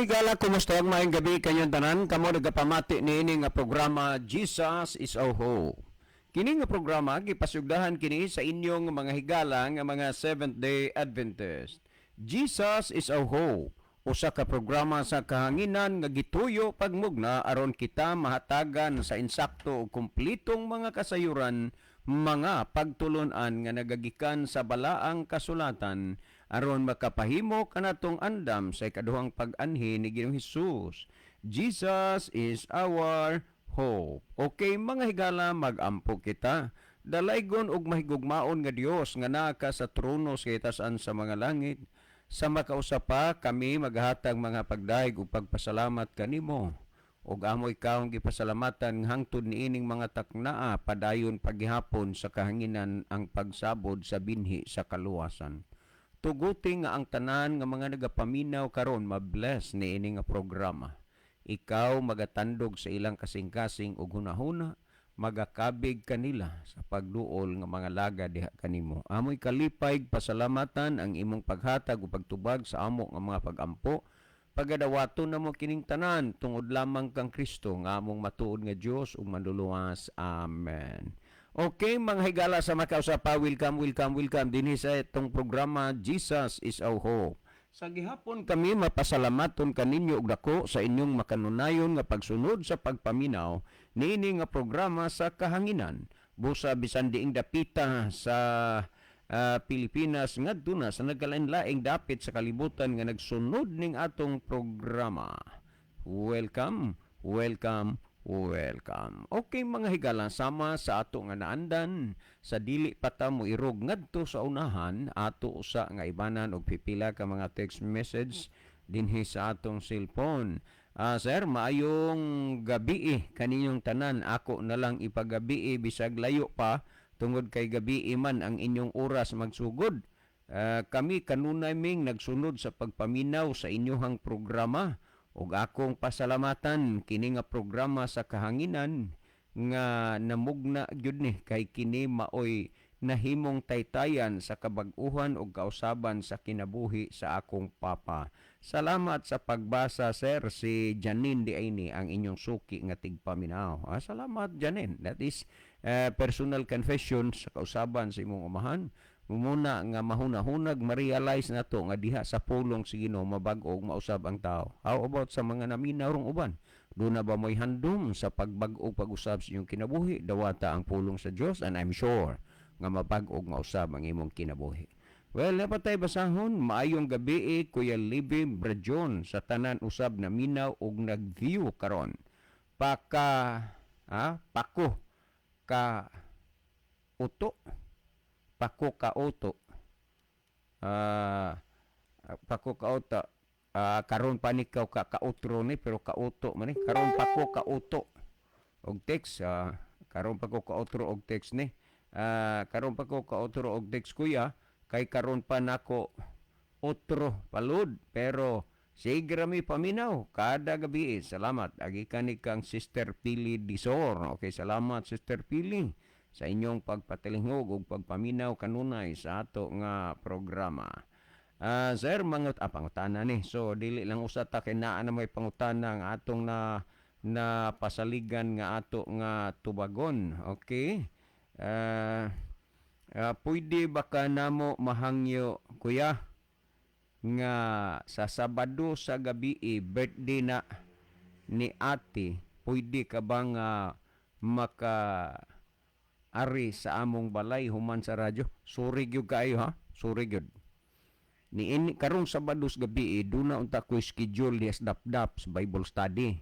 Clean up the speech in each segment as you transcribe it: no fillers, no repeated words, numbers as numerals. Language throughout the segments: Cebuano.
Higala, kumusta ang maayong gabi kanyang tanan? Kamo nagapamati niini nga programa, Jesus is Our Hope. Kini nga programa gipasugdahan kini sa inyong mga higala nga mga Seventh Day Adventist. Jesus is Our Hope. Usa ka programa sa kahanginan nga gituyo pagmugna aron kita mahatagan sa insakto ug kumplitong mga kasayuran, mga pagtulunan nga nagagikan sa balaang kasulatan aron makapahimo kanatong andam sa ikaduhang pag-anhi ni Ginoong Hesus. Jesus is our hope. Okay, mga higala, magampo kita. Dalaygon ug mahigugmaon nga Dios nga naa ka sa trono sa itasan sa mga langit. Sa makausa pa kami maghatag mga pagdayeg ug pagpasalamat kanimo. Ug amo ikaw ang gipasalamatan nga hangtod niining mga taknaa, padayon pagihapon sa kahanginan ang pagsabod sa binhi sa kaluwasan. Tuguti nga ang tanan nga mga nagapaminaw karon mabless niini nga programa. Ikaw magatandog sa ilang kasing-kasing ug hunahuna, magakabig kanila sa pagduol nga mga laga diha kanimo. Amoy kalipay pasalamatan ang imong paghatag ug pagtubag sa amo nga mga pagampo. Pagadawaton namo kining tanan tungod lamang kang Kristo nga among matuod nga Dios ug manluluwas. Amen. Okay, mga higala, sa makausa pa, welcome, welcome, welcome dinhi sa itong programa, Jesus is Our Hope. Sa gihapon kami mapasalamaton kaninyo og dako sa inyong makanunayon nga pagsunod sa pagpaminaw niini nga programa sa kahanginan. Busa bisan diing dapita sa Pilipinas ngadto na sa nagkalain-laing dapit sa kalibutan nga nagsunod ning atong programa. Welcome, welcome, welcome. Okay, mga higala, sama sa ato nga naandan, sa dili pa ta mo irog ngadto sa unahan, ato usa nga ibanan og pipila ka mga text message dinhi sa atong cellphone. "Sir, maayong gabi kaninyong tanan. Ako na lang ipagabi bisag layo pa tungod kay gabi man ang inyong oras magsugod. Kami kanunay ming nagsunod sa pagpaminaw sa inyong programa ug akong pasalamatan kini nga programa sa kahanginan nga namugna gyud ni kay kini maoy nahimong taytayan sa kabag-uhan ug kausaban sa kinabuhi sa akong papa. Salamat sa pagbasa, sir. Si Janine di ay ni ang inyong suki nga tigpaminaw." Salamat, Janine. That is personal confession sa kausaban sa imong umahan. Muna nga mahuna-hunag ma-realize na to nga diha sa pulong sa Ginoo mabag-o ug mausab ang tao. How about sa mga naminaw rong uban? Duna ba mo'y handom sa pagbag-o, pag-usab sa inyong kinabuhi? Dawata ang pulong sa Dios and I'm sure nga mabag-o ug mausab ang imong kinabuhi. Well, dapat tayo basahon. "Maayong gabi, Kuya Libby Brajon, sa tanan usab na minaw ug nag-view karon. Paka pako ka uto, pako ka uto. Pako ka uto. Karon pa ni ka kautro ni pero kauto man ni. Karon pako kauto og text, karon pa ko kautro og text ni. Karon pa ko kautro og text, kuya, kay karon pa nako otro palud, pero sige rami paminaw kada gabi. Salamat." Agi kani kang Sister Pili Disor. Okay, salamat, Sister Pili, sa inyong pagpatilingog ug pagpaminaw kanunay sa ato nga programa. "Sir, mga pangutana ni." So dili lang usa ta kay naa na may pangutana nga atong na na pasaligan nga ato nga tubagon. Okay. "Pwede ba ka namo mahangyo, kuya, nga sa Sabado sa gabi birthday na ni ate, pwede ka ba nga maka ari sa among balay human sa radyo?" Sorry gyud kaayo ha. Sorry gyud. Ni ini karong Sabado sa gabi, duna unta ko schedule diha sa Dapdap sa Bible study.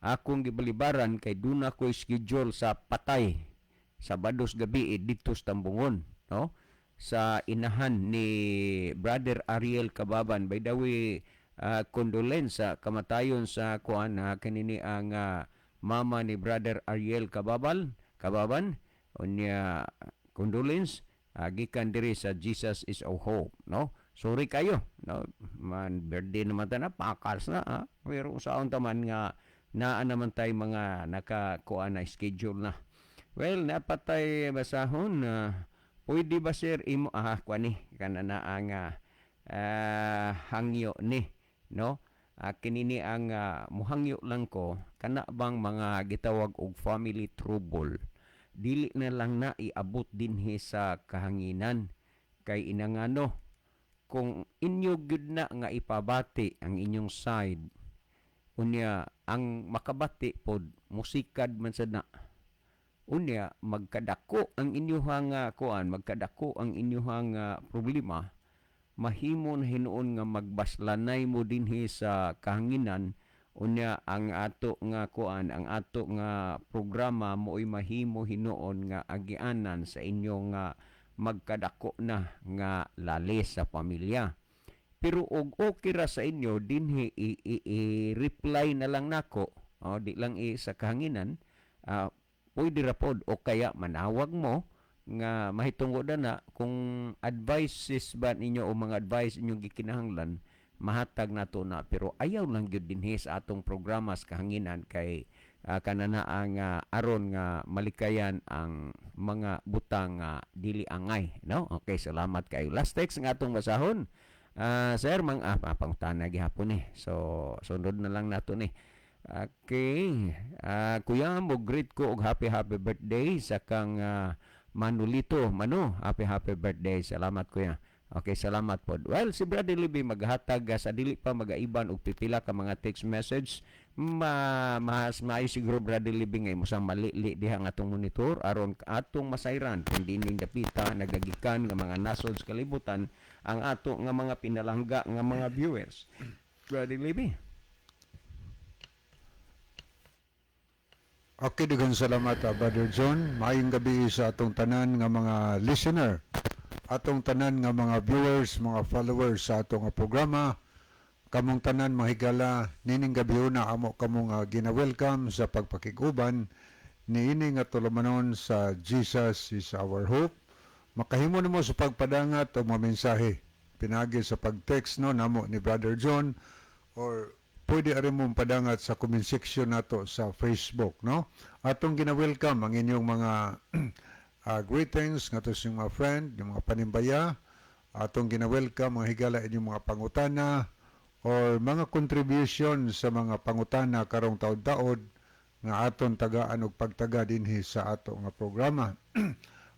Akong gibalibaran kay duna ko schedule sa patay Sabado sa gabi didto sa Tambungon, no? Sa inahan ni Brother Ariel Kababan. By the way, condolence sa kamatayon sa kuan kanini ang mama ni Brother Ariel Kababan. Unya condolence gikan diri sa Jesus is our Hope, no? Sorry kayo, no? Man birthday naman ta na pakals na ha? Pero usaon ta man nga naa naman tay mga nakakuan na schedule na. Well, napatay basahon "Pwede ba, sir, imo kuan ni kana na ang hangyo ni, no?" Kinini ang muhangyo lang ko, kana bang mga gitawag og family trouble, dili na lang na iabot dinhi sa kahanginan, kay inangano kung inyo gyud na nga ipabati ang inyong side, unya ang makabati pod musikad man sad na, unya magkadako ang inyuhang kuan, magkadako ang inyuhang problema, mahimo na hinuon nga magbaslanay mo dinhi sa kahanginan. Unya ang ato nga kuan, ang ato nga programa mo'y mahimo hinuon nga agianan sa inyong nga magkadako na nga lalis sa pamilya. Pero og okay ra sa inyo dinhi, i-reply na lang nako, oh, di lang i sa kahanginan, pwede ra pod, o kaya manawag mo nga mahitungod na kung advices ba ninyo o mga advice inyong gikinahanglan, mahatag nato na. Pero ayaw lang gyud dinhi sa atong programa sa kahanginan kay kanana ang aron nga malikayan ang mga butang nga dili angay, no? Okay, salamat kayo. Last text nga atong basahon. Sir, mang pangutana gihapon ni. So sunod na lang nato ni. Okay. Kuya, mo greet ko og happy happy birthday sa kang Manolito. Mano, happy happy birthday. Salamat, kuya. Okay, salamat pod. Well, si Brother Libby maghatag sa dili pa magaiban og pipila ka mga text message. Ma mas maayo siguro, Brother Libby, nga imo sang malili diha nga atong monitor aron atong masayran kung dining dapita nagagikan nga mga nasod sa kalibutan ang ato nga mga pinalangga nga mga viewers. Brother Libby. Okay, daghang salamat, Brother John. Maayong gabi sa atong tanan nga mga listener, atong tanan nga mga viewers, mga followers sa atong nga programa. Kamong tanan, mga higala, nining gabi na amo kamo nga gina-welcome sa pagpakig-uban niini nga tulumanon sa Jesus is Our Hope. Makahimo nimo sa pagpadangat o mga mensahe pinagi sa pag-text, no, namo ni Brother John, or pwede rin mong padangat sa comment section nato sa Facebook, no? Atong gina-welcome ang inyong mga greetings ngadto sa inyong mga friend, yung mga panimbaya. Atong gina-welcome, mga higala, inyong mga pangutana or mga contribution sa mga pangutana karong taod-taod nga aton tagaan og pagtaga dinhi sa ato nga programa.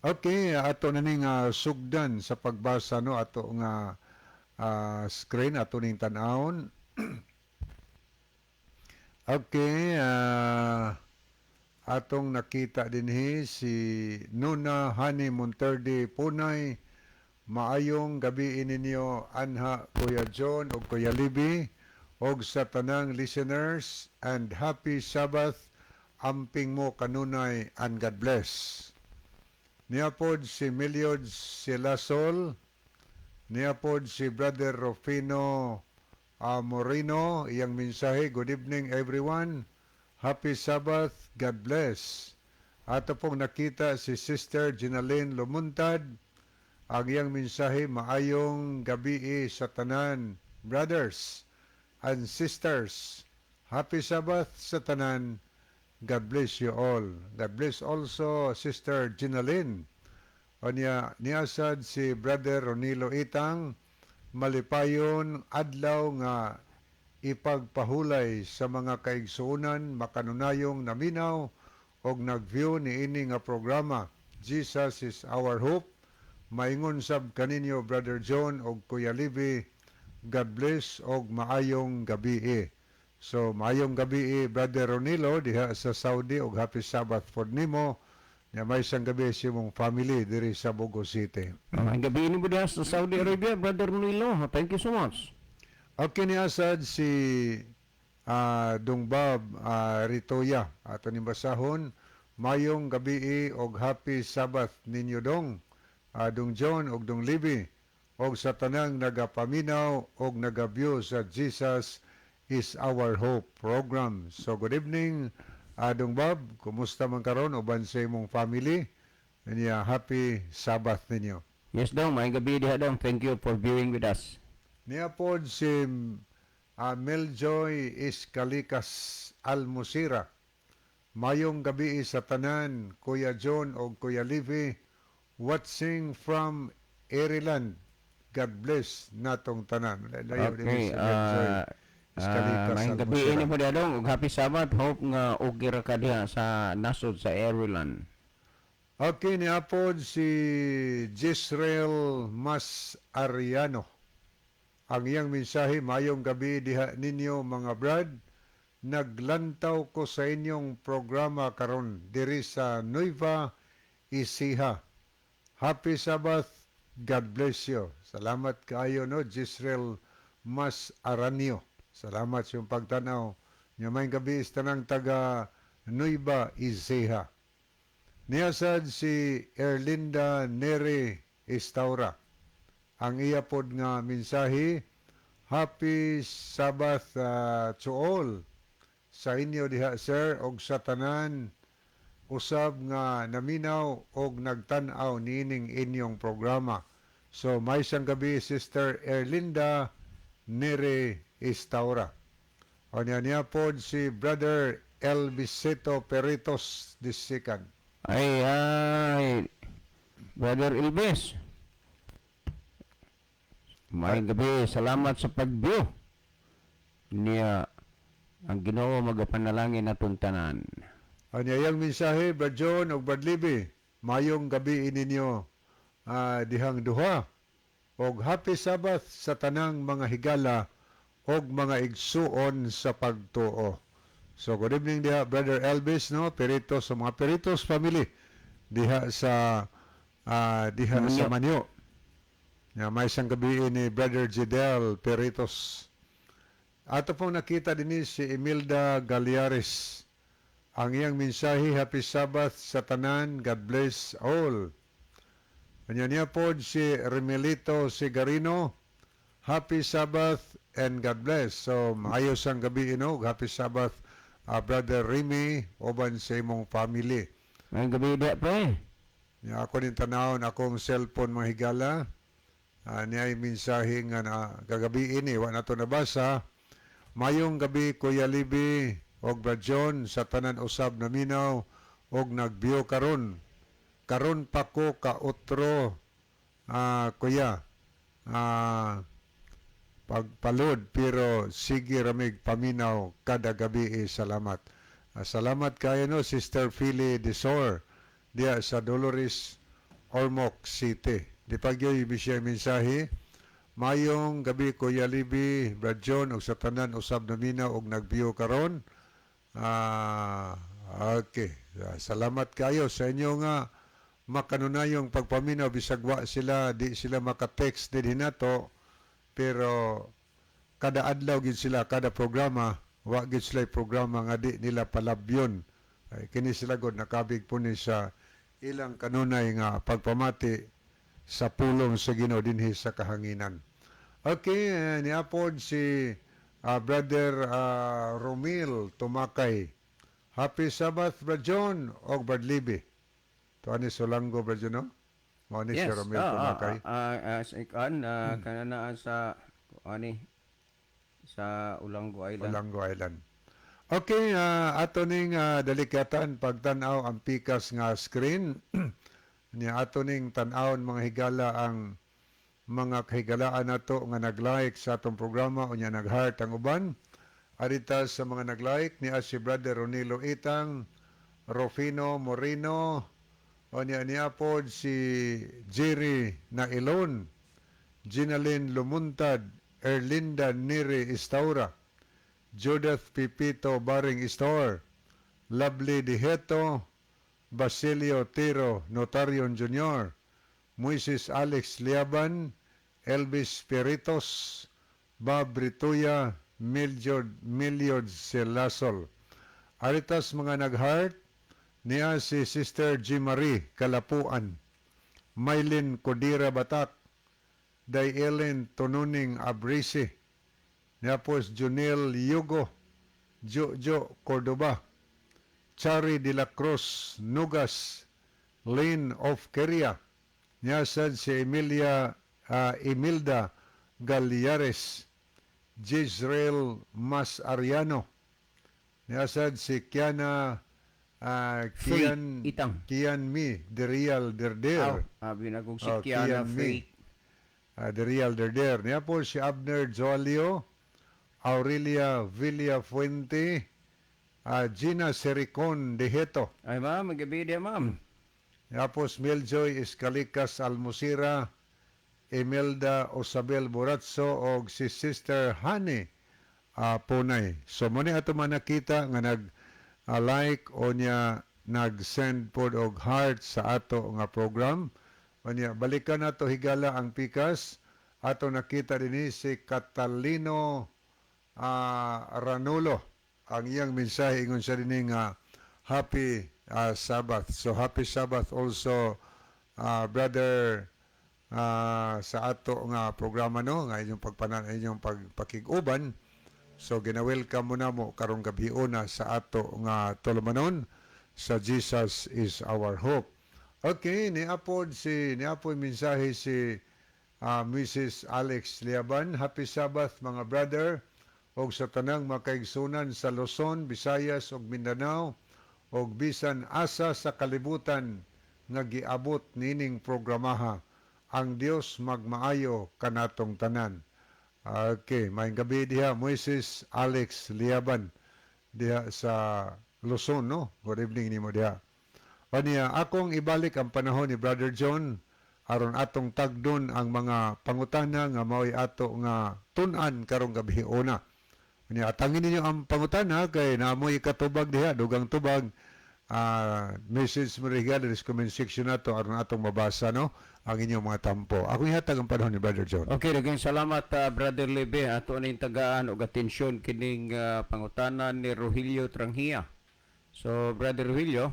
Okay, ato na ning sugdan sa pagbasa, no, ato nga screen ato ning tan-awon. Okay, atong nakita dinhi si Nuna Hani Monterde Punay. Maayong gabi ninyo anha, Kuya John ug Kuya Libby, og sa tanang listeners, and happy Sabbath. Amping mo kanunay and God bless. Niya pod si Meliod Silasol, niya pod si Brother Rufino Moreno, iyang mensahe, "Good evening everyone. Happy Sabbath, God bless." Ato pong nakita si Sister Ginaline Lumuntad, ang iyang mensahe, "Maayong gabi sa tanan, brothers and sisters. Happy Sabbath sa tanan. God bless you all." God bless also, Sister Ginaline. Onya niasad si Brother Ronilo Itang, "Malipayon adlaw nga ipagpahulay sa mga kaigsuonan makanunayong naminaw og nag-view niini nga programa, Jesus is Our Hope. Maingon sab kaninyo, Brother John og Kuya Libby. God bless og maayong gabi." So maayong gabi, Brother Ronilo, diha sa Saudi, og happy Sabbath for nimo. Nya may isang gabi sa imong family diri sa Bogo City. Ang gabi ni mo diha sa Saudi Arabia, Brother Nilo. Thank you so much. Okay, ni asad si Dungbab Ritoya. Ato ning basahon. "Mayong gabi og happy Sabbath ninyo dong. Dong John og Dong Libby og sa tanang nagapaminaw og nagaview sa Jesus is Our Hope program." So good evening, Dong Bob. Kumusta man karon uban sa imong family? Nya happy Sabbath ninyo. Yes, Dong. Maayong gabi diha, Dong. Thank you for viewing with us. Niya pod si Meljoy Iskalikas Almusira. "Mayong gabi sa tanan, Kuya John o Kuya Livy, watching from Ireland. God bless natong tanan." Layo din Okay, si Meljoy. Escalitas Maayong gabi Almosera. Ini mo dadong ug happy Sabbath. Hope nga okay ra ka diha sa nasod sa Ireland. Okay, niapod si Jisrael Mas Ariano. Ang iyang mensahe, "Mayong gabi diha ninyo, mga brad. Naglantaw ko sa inyong programa karon diri sa Nueva Ecija. Happy Sabbath. God bless you." Salamat kaayo, no, Jisrael Mas Aranio. Salamat sa iyong pagtanaw. Nya maayong gabi sa tanang taga Nueva Ecija. Niyasad si Erlinda Nere Estaura. Ang iya pod nga mensahe, "Happy Sabbath to all. Sa inyo diha, sir, og sa tanan usab nga naminaw og nagtan-aw niining inyong programa." So may isang gabi, Sister Erlinda Nere Estaura. O niya niya pod si Brother Elviseto Peritos II. Ay ay, Brother Ilbes. Maayong gabi, salamat sa pag-view. Niya ang Ginoo magapanalangin natong tanan. Ang iyang mensahe, "Brad John ug Brad Libby, mayong gabi ininyo dihang duha. Og happy Sabbath sa tanang mga higala og mga igsuon sa pagtuo." So good evening diha, Brother Elvis, no, Peritos, sa mga Peritos family diha sa Manyo. Ya, may isang gabi ni Brother Jidel Peritos. Ato pong nakita din si Imelda Galiares. Ang iyang mensahe, "Happy Sabbath sa tanan, God bless all." Kanya niya po si Remelito Sigarino, "Happy Sabbath and God bless." So, maayos ang gabi ino, happy Sabbath, Brother Remy, uban sa imong family. Maayong gabi diha, pre. Nya ako din tanawon akong cellphone, mga higala. Niya ay mensahe nga na kagabi ini, wa na to nabasa. "Mayong gabi, Kuya Libi og Brad John, sa tanan usab naminaw og nagbiyo karon. Karon pa ko kautro, kuya. Pagpalod pero sige ramig paminaw kada gabi eh, salamat." Salamat kayo, no, Sister Philly Desor diya sa Dolores, Ormoc City. Di pagyoy siya mensahe. "Mayong gabi, Kuya Libi, Brad John ug sa tanan usab naminaw og nagbiyo karon." Okay. Salamat kayo sa inyo nga makanunayong pagpaminaw bisag wa sila, di sila maka-text din nato, pero kada adlaw gid sila, kada programa, wa gid sila programa nga di nila palabyon. Ay kini sila god nakabig po ni sa ilang kanunay nga pagpamati sa pulong sa Ginoo dinhi sa kahanginan. Okay, niapod si Brother Romil Tumakay. "Happy Sabbath, Brad John og Brad Libby." To ani Solango, Brad John, no? Mao ni si Romil Tumakay. Sa ikan kananaan sa ani sa Olango Island. Olango Island. Okay, ato ning dalikyatan pagtan-aw ang pikas nga screen. Ni ato ning tan-awon, mga higala, ang mga kahigalaan nato nga nag-like sa atong programa unya nag-heart ang uban. Arita sa mga nag-like ni si Brother Ronilo Itang, Rufino Moreno, o niya niya pod si Jerry Nailon, Ginalyn Lumuntad, Erlinda Neri Estaura, Judith Pipito Baring Store, Lovely Diheto, Basilio Tiro Notarion Jr., Moises Alex Liaban, Elvis Peritos, Bob Rituya, Miljod, Miljod Selasol. Aritas mga nag-heart, niya si Sister G. Marie Kalapuan, Mylene Codira Batak, Day Ellen Tonuning Abrisi, niya po si Junel Yugo, Jojo Cordoba, Chari de la Cruz Nugas, Lynn of Keria, niya sad si Emilia Emilda Galiares, Jezreel Mas Ariano, niya sad si Kiana Faith Kian Itang. Kian Mi Derial Derder. Aw, abi na kung si Oh, Kiana Kian Mi. Faith. Derial Derder. Niya po si Abner Jolio, Aurelia Villafuente, Gina Sericon Deheto. Ay ma'am, gabi diya, ma'am. Tapos Meljoy Escalicas Almusira, Imelda Osabel Boratso og si Sister Honey Punay. So mo ni ato man nakita nga nag like o niya nag-send pod og heart sa ato nga program. O niya balikan nato, higala, ang pikas. Ato nakita dinhi si Catalino Ranulo. Ang iyang mensahe, ingon siya dinhi nga happy Sabbath. So happy Sabbath also, brother, sa ato nga programa, no, nga inyong pagpanan, inyong pagpakig-uban. So gina-welcome mo na mo karong gabi una sa ato nga tulumanon sa Jesus Is Our Hope. Okay, niapod mensahe si Mrs. Alex Liaban. "Happy Sabbath, mga brother, og sa tanang makaigsunan sa Luzon, Visayas ug Mindanao og bisan asa sa kalibutan nga giabot nining programaha. Ang Dios magmaayo kanatong tanan." Okay, maayong gabi diha, Moises Alex Liaban, diha sa Luzon, no? Good evening nimo diha. Kaniya, akong ibalik ang panahon ni Brother John aron atong tagdon ang mga pangutana nga mao'y ato nga tun-an karong gabi una. Unya, atangin ninyo ang pangutana kay naamoy katubag diha, dugang tubag. Message mo rin sa comment section nato aron atong mabasa, no, ang inyong mga tampo. Ako ihatag ang panahon ni Brother John. Okay, daghang salamat, Brother Lebe. Ato ning tagaan og atensyon kining pangutana ni Rogelio Trangia. So, Brother Rogelio,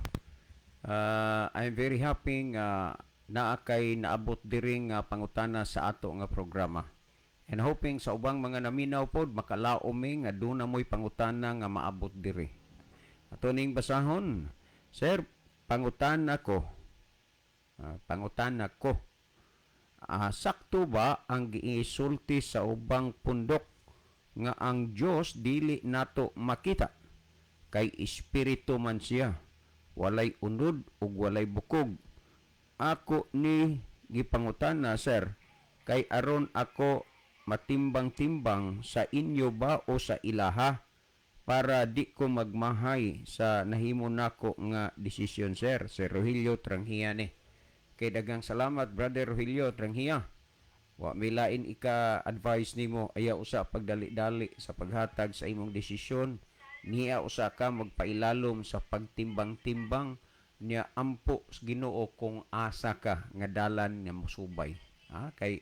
I'm very happy nga naa kay naabot diri nga pangutana sa ato nga programa. And hoping sa ubang mga naminaw pod makalaom mi nga duna mo'y pangutana nga maabot diri. Ato ning basahon. "Sir, pangutana ko. Pangutana ko. Sakto ba ang giisulti sa ubang pundok nga ang Dios dili nato makita kay espiritu man siya, walay unod ug walay bukog? Ako ni gipangutana, sir, kay aron ako matimbang-timbang sa inyo ba o sa ilaha para di ko magmahay sa nahimo nako nga desisyon, sir." Sir Rogelio Trangia ni. Kay daghang salamat, Brother Rogelio Trangia. Wa milain ika-advise nimo, ayaw usa pagdali-dali sa paghatag sa imong desisyon. Niya usa ka magpailalom sa pagtimbang-timbang niya, ampo sa Ginoo kung asa ka nga dalan nga mosubay. Ha? Kay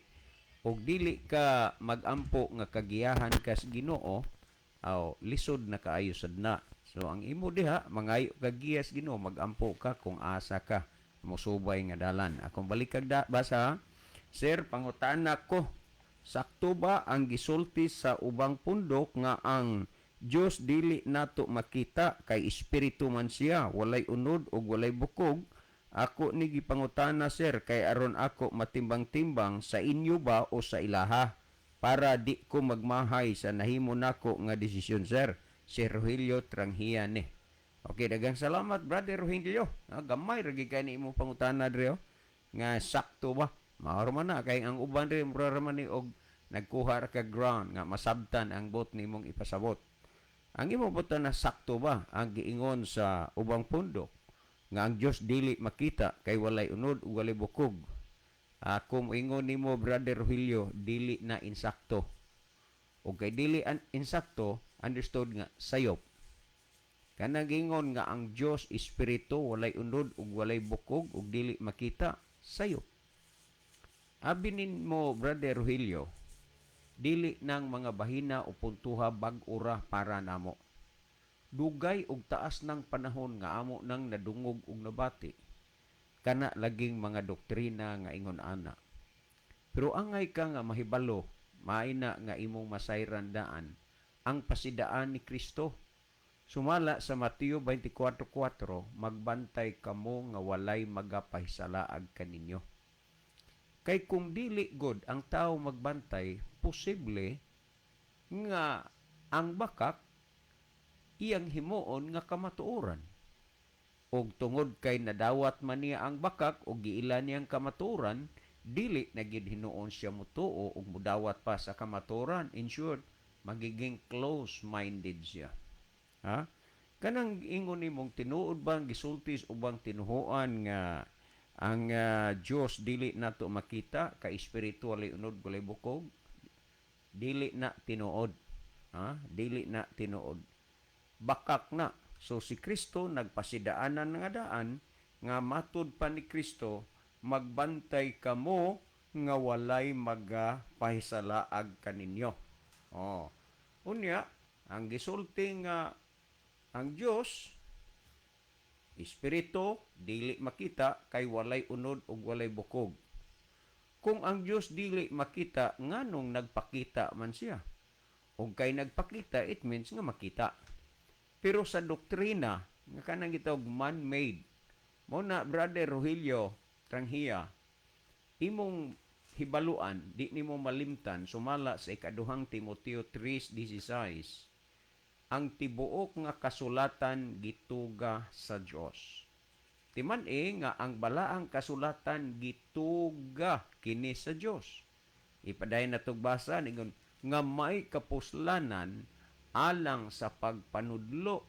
og dili ka magampo nga kagiyahan ka sa Ginoo, aw lisod na kaayo sad na. So ang imo diha, mangayo ka giya sa Ginoo, magampo ka kung asa ka mosubay nga dalan. Akong balikag da basa. "Sir, pangutana ko. Sakto ba ang gisulti sa ubang pundok nga ang Dios dili nato makita kay espiritu man siya, walay unod ug walay bukog? Ako ni gipangutana, sir, kay aron ako matimbang-timbang sa inyo ba o sa ilaha para di ko magmahay sa nahimo nako nga desisyon, sir." Si Rogelio Trangia ni. Okay, daghang salamat, Brother Rogelio. Gamay ra gyud kay ni imong pangutana dre, oh. Nga sakto ba? Mao man na kay ang uban dre mura ra man ni og nagkuha ra ka ground nga masabtan ang bot nimong ipasabot. Ang imong butan na sakto ba ang giingon sa ubang pundok nga ang Dios dili makita kay walay unod ug walay bukog? Ako moingon nimo, Brother Rogelio, dili na insakto. O kay dili an insakto, understood nga sayop. Kanang giingon nga ang Dios espiritu, walay unod ug walay bukog ug dili makita, sayop. Abi nimo, Brother Rogelio, dili nang mga bahina o puntuha bag-o ra para namo. Dugay og taas ng panahon nga amo nang nadungog og nabati kana laging mga doktrina nga ingon ana. Pero angay ka nga mahibalo, maina nga imong masayran daan ang pasidaan ni Kristo. Sumala sa Mateo 24:4, magbantay kamo nga walay magapahisalaag kaninyo. Kay kung dili god ang tao magbantay, posible nga ang bakak iyang himuon nga kamatuoran. Og tungod kay nadawat man niya ang bakak og giila niyang kamatuoran, dili na gid hinuon siya mutuo og mudawat pa sa kamatuoran. In short, Magiging close-minded siya. Ha? Kanang ingon nimong tinuod bang gisulti sa ubang tinuhuan nga ang Dios dili nato makita kay spiritually unod, walay bukog, dili na tinuod. Ha? Dili na tinuod. Bakak na. So si Kristo nagpasidaanan nga daan nga matud pa ni Kristo, magbantay kamo nga walay magapahisalaag kaninyo. Oh. Unya, ang gisulti nga ang Dios espiritu, dili makita kay walay unod ug walay bukog. Kung ang Dios dili makita, nganong nagpakita man siya? Ug kay nagpakita, it means nga makita. Pero sa doktrina nga kanang gitawag man-made, mo na, Brother Rogelio Tranghia, imong hibaluan, di nimo malimtan, sumala sa ikaduhang Timoteo 3:16, ang tibuok nga kasulatan gituga sa Dios. Timan-i nga ang balaang kasulatan gituga kini sa Dios. Ipadayon natog basa ningon nga may kapuslanan alang sa pagpanudlo.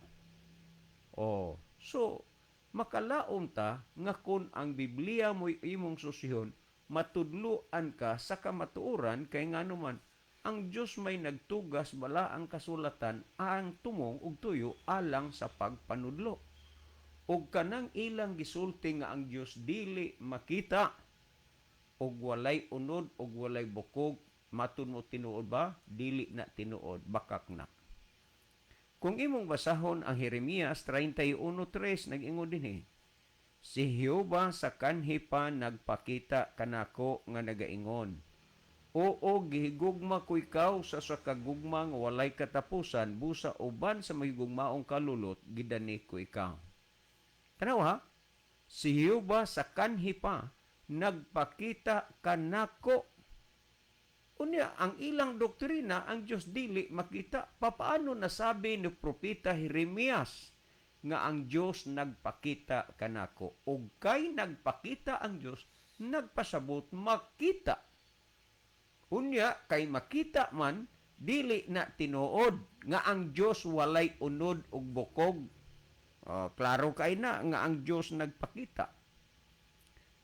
Oh, so makalaom ta nga kung ang Biblia mo'y imong susihon, matudloan ka sa kamatuoran kay ngano man ang Dios may nagtugas balaang kasulatan ang tumong ug tuyo alang sa pagpanudlo. Ug kanang ilang gisulti nga ang Dios dili makita ug walay unod ug walay bukog, matud mo tinuod ba? Dili na tinuod, bakak na. Kung imong basahon ang Jeremias 31:3, nag-ingon dinhi, si Jehova sa kanhi pa nagpakita kanako nga nagaingon, "Oo, gihigugma ko ikaw sa kagugma nga walay katapusan, busa uban sa mahigugmaong kalulot gidani ko ikaw." Tanaw ha, si Jehova sa kanhi pa nagpakita kanako. Unya, ang ilang doktrina, ang Diyos dili makita. Papaano nasabi ni Propeta Jeremias nga ang Diyos nagpakita kanako? O kay nagpakita ang Diyos, nagpasabot makita. Unya, kay makita man, dili na tinuod nga ang Diyos walay unod ug bukog. Oh, klaro kay na nga ang Diyos nagpakita.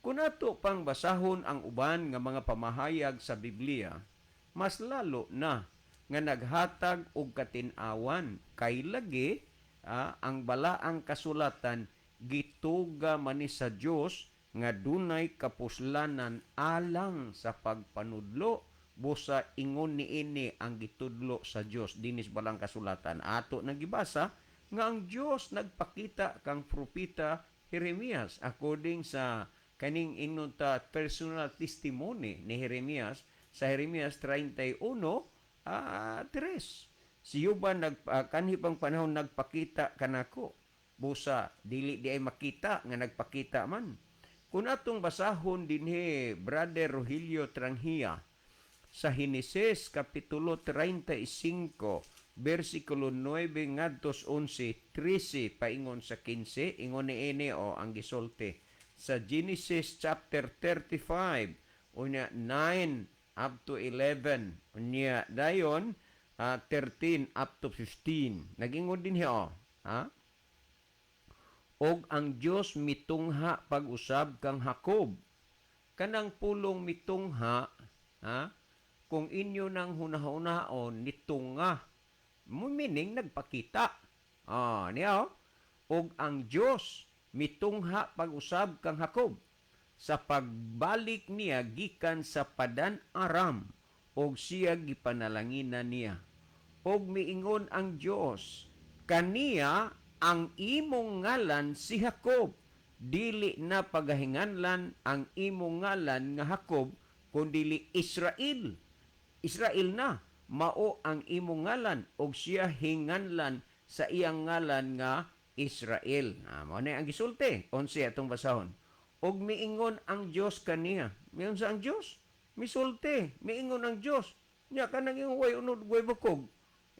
Kung ato pang basahon ang uban nga mga pamahayag sa Biblia, mas lalo na nga naghatag og katin-awan kay lagi ang balaang kasulatan gituga man ni sa Dios nga dunay kapuslanan alang sa pagpanudlo, busa ingon niini ang gitudlo sa Dios dinis balang kasulatan ato nang gibasa nga ang Dios nagpakita kang propeta Jeremias according sa kaning ingon ta personal testimony ni Jeremias sa Jeremias 31 3. Si Jehova nag kanhi pang panahon nagpakita kanako, busa dili di ay makita nga nagpakita man. Kung atong basahon dinhi, Brother Rogelio Tranghia, sa Henesis kapitulo 35 versikulo 9 ngadto 11, 13 paingon sa 15, ingon niini o ang gisulti sa Genesis chapter 35, unya 9 up to 11, unya dayon 13 up to 15, nagingon dinhi o ha. Og ang Dios mitungha pag-usab kang Jacob. Kanang pulong mitungha, ha, kung inyo nang hunahunaon, nitunga meaning nagpakita. Niya oh. Og ang Dios mitungha pag-usab kang Jacob sa pagbalik niya gikan sa Padan Aram og siya gipanalanginan niya. Og miingon ang Dios kaniya, "Ang imong ngalan si Jacob, dili na pagahinganlan ang imong ngalan nga Jacob kundili Israel. Israel na mao ang imong ngalan." Og siya hinganlan sa iyang ngalan nga Israel. Mao na ang gisulti. 11 atong basahon. Og miingon ang Dios kaniya. Miingon sa ang Dios? Misulti, miingon ang Dios. Nya kanang imong way unod way bukog.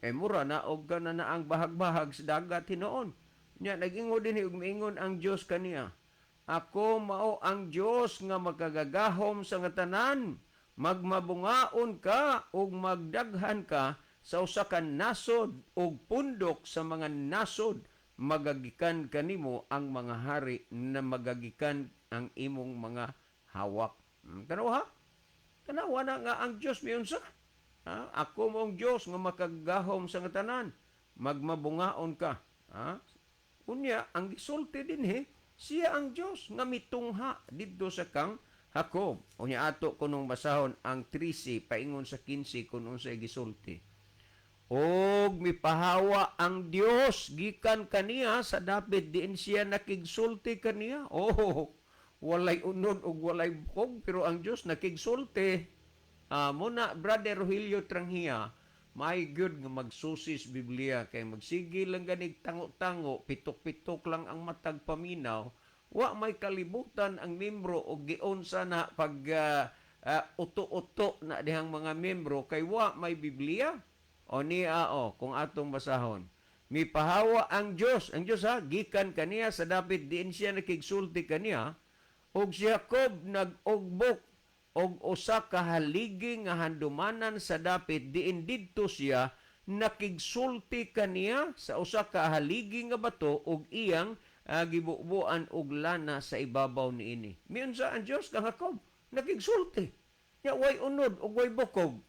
Eh mura na og kana na ang bahag-bahag sa dagat hinuon. Nya nagingon din og miingon ang Dios kaniya, "Ako mao ang Dios nga makagagahom sa nga tanan. Magmabungaon ka ug magdaghan ka. sa usa ka nasod ug pundok sa mga nasod. Magagikan kanimo ang mga hari na magagikan ang imong mga hawak. Tanaw ha? Tanawa na nga ang Dios miunsa. Ha? Ako mong Dios nga makagahom sa nga tanan. Magmabungaon ka. Ha? Unya, ang gisulti dinhi, siya ang Dios nga mitungha didto sa kang Jacob. Unya ato kunong basahon ang 13 paingon sa 15 kung unsay gisulti. Og mipahawa ang Dios gikan kaniya sa dapit diin siya nakigsulti kaniya. Oh, walay unod og walay bukog pero ang Dios nakigsulti. Muna Brother Rogelio Trangia, may good nga magsusis Biblia kay magsige lang ganig tango-tango, pitok-pitok lang ang matag paminaw, wa may kalibutan ang membro og giunsa na pag uto-uto na dihang mga membro kay wa may Biblia. O niya o, kung atong basahon. Mipahawa ang Dios, ang Dios ha, gikan kaniya sa dapit diin siya nakigsulti kaniya, og si Jacob nag-ugbok og usa ka haligi nga handumanan sa dapit diin didto siya nakigsulti kaniya sa usa ka haligi nga bato og iyang gibubuan og lana sa ibabaw niini. Miunsa ang Dios kang Jacob? Nakigsulti. Nya way unod ug way bukog.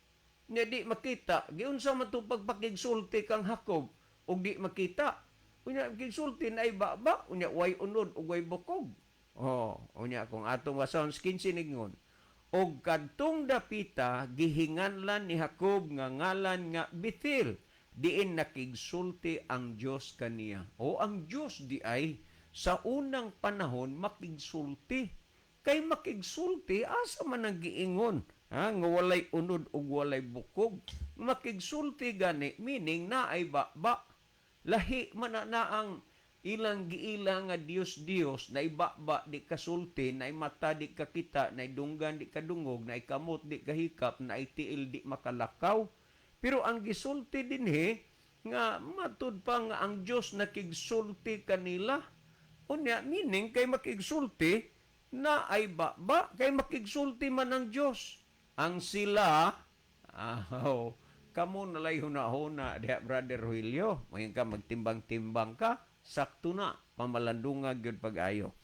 Nya di makita. Giunsa man to pagpakigsulti kang Jacob ug di makita? Unya gigsulti na iba ba? Unya way unod ug way bukog. Oh, unya kung atong basahon 15 ningon. Og kadtong dapita gihinganlan ni Jacob nga ngalan nga Bethel diin nakigsulti ang Dios kaniya. O ang Dios di ay sa unang panahon makigsulti. Kay makigsulti asa man ang giingon? Ha, nga walay unod ug walay bukog. Makigsulti gani meaning na ay ba. Lahi man na ang ilang giila nga Dios Dios na ibaba di kasulti, na mata di kakita, na dunggan di kadungog, na kamot di kahikap, na tiil di makalakaw. Pero ang gisulti dinhi nga matud pa nga ang Dios nakigsulti kanila. Unya meaning kay makigsulti na ay ba kay makigsulti man ang Dios. Ang sila aw kamo nalay huna-huna diha, Brother Rogelio. Mayon ka magtimbang-timbang ka, sakto na pamalandunga gyud pag-ayo.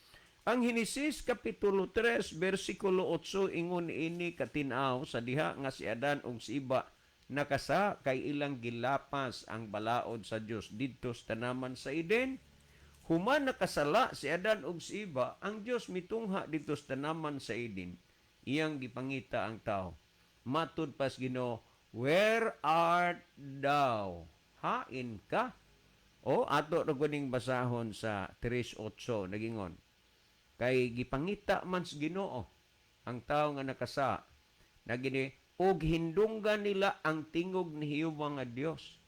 Ang Henesis kapitulo 3 bersikulo 8 ingon ini katin-aw sa diha nga si Adan ug si Iba nakasa kay ilang gilapas ang balaod sa Dios didto sa tanaman sa Eden. Human nakasala si Adan ug si Iba, ang Dios mitungha didto sa tanaman sa Eden. Iyang gipangita ang tao. Matud pas Ginoo, "Where art thou?" Hain ka? O ato ra kuning basahon sa 3:8 nagingon. Kay gipangita man sa Ginoo ang tao nga nakasa. Nagini og hindunggan nila ang tingog ni Jehova nga Dios.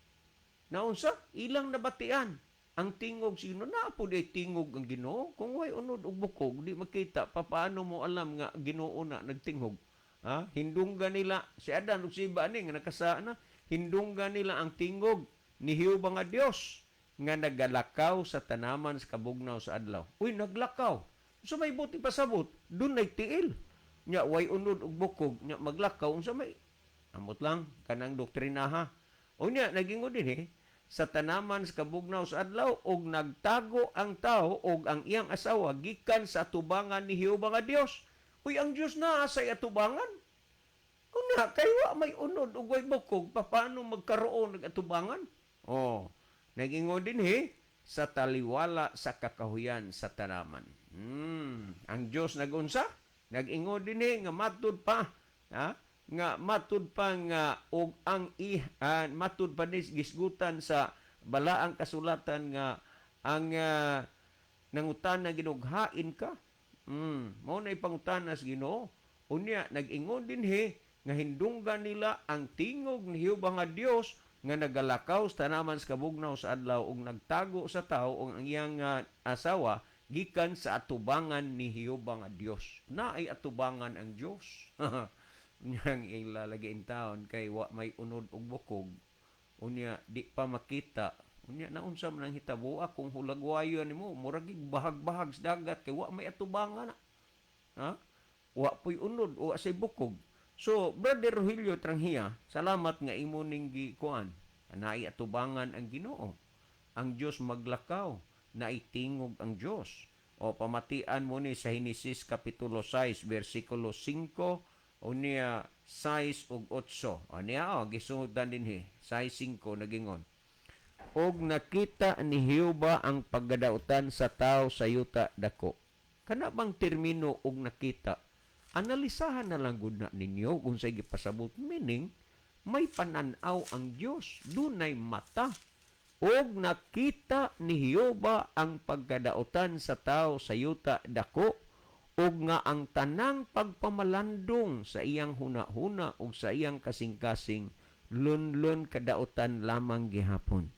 Naunsa ilang nabatian ang tingog sa Ginoo. Naa po di tingog ang Ginoo. Kung way unod og bukog, di makita, papaano mo alam nga Ginoo na nagtingog? Ha? Hindunggan nila si Adan ug si Eva ani nga nakasa na, hindunggan nila ang tingog ni Jehova nga Dios nga nagalakaw sa tanaman sa kabugnaw sa adlaw. Uy, naglakaw. So may buti pasabot, dun ay tiil. Nya way unod og bukog, nya maglakaw unsa may amot lang kanang doktrina ha. Unya nagingon din eh sa tanaman sa kabugnaw sa adlaw og nagtago ang tao og ang iyang asawa gikan sa atubangan ni Jehova nga Dios. Uy, ang Dios naa sa atubangan. Una, kay wa may unod ug way bukog, paano magkaroon ng atubangan? Oh, nagingon din he sa taliwala sa kakahuyan sa tanaman. Ang Dios nagunsa? Nag-ingon din he nga matud pa, ha? Nga matud pa nga og ang i matud pa ni gisgutan sa balaang kasulatan nga ang nangutana ginughain ka. Mao na ipangutana sa Ginoo. Unya nag-ingon din he nga hindunggan nila ang tingog ni Jehova nga Dios nga nagalakaw sa tanaman sa kabugnaw sa adlaw ug nagtago sa tao ug ang iyang asawa gikan sa atubangan ni Jehova nga Dios. Naay atubangan ang Dios. Unyang ilalagay in taon kay wa may unod og bukog. Unya di pa makita. Unya naunsa man ang hitaboa kung hulagwayon nimo, murag bahag-bahag sa dagat kay wa may atubangan na. Ha? Wa po'y unod, wa say bukog. So, Brother Rogelio Trangia, salamat nga imo ning gikuan. Naay atubangan ang Ginoo. Ang Dios maglakaw, naitingog ang Dios. O pamatian mo ni sa Henesis kapitulo 6 bersikulo 5 unya 6 ug 8. O niya o gisudan dinhi 6:5 nagingon. Og nakita ni Jehova ang paggadautan sa tao sa yuta dako. Kana bang termino "og nakita"? Analisahan na lang gud na ninyo kung sa gipasabot, meaning may pananaw ang Dios, dunay mata. Og nakita ni Jehova ang pagkadautan sa tao sa yuta dako ug nga ang tanang pagpamalandong sa iyang huna-huna ug sa iyang kasing-kasing lunlun kadautan lamang gihapon.